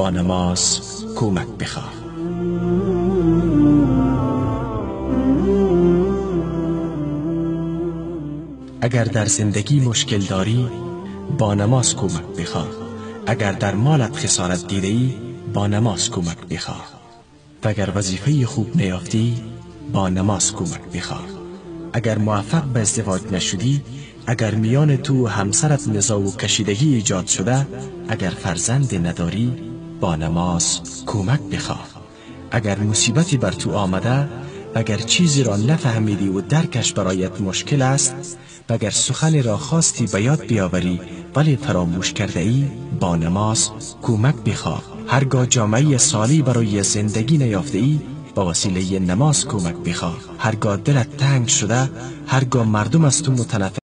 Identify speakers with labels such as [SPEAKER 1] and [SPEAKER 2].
[SPEAKER 1] با نماز کمک بخواه. اگر در زندگی مشکل داری با نماز کمک بخواه. اگر در مالت خسارت دیده ای با نماز کمک بخواه. و اگر وظیفه خوب نیافتی با نماز کمک بخواه. اگر موفق به ازدواج نشدی، اگر میان تو و همسرت نزاع و کشیدگی ایجاد شده، اگر فرزند نداری با نماز کمک بخواه. اگر مصیبتی بر تو آمده، اگر چیزی را نفهمیدی و درکش برایت مشکل است، و اگر سخنی را خواستی به یاد بیاوری ولی فراموش کرده ای، با نماز کمک بخواه. هرگاه جامعه صالح برای زندگی نیافته ای، با وسیله نماز کمک بخواه. هرگاه دلت تنگ شده، هرگاه مردم از تو متنفر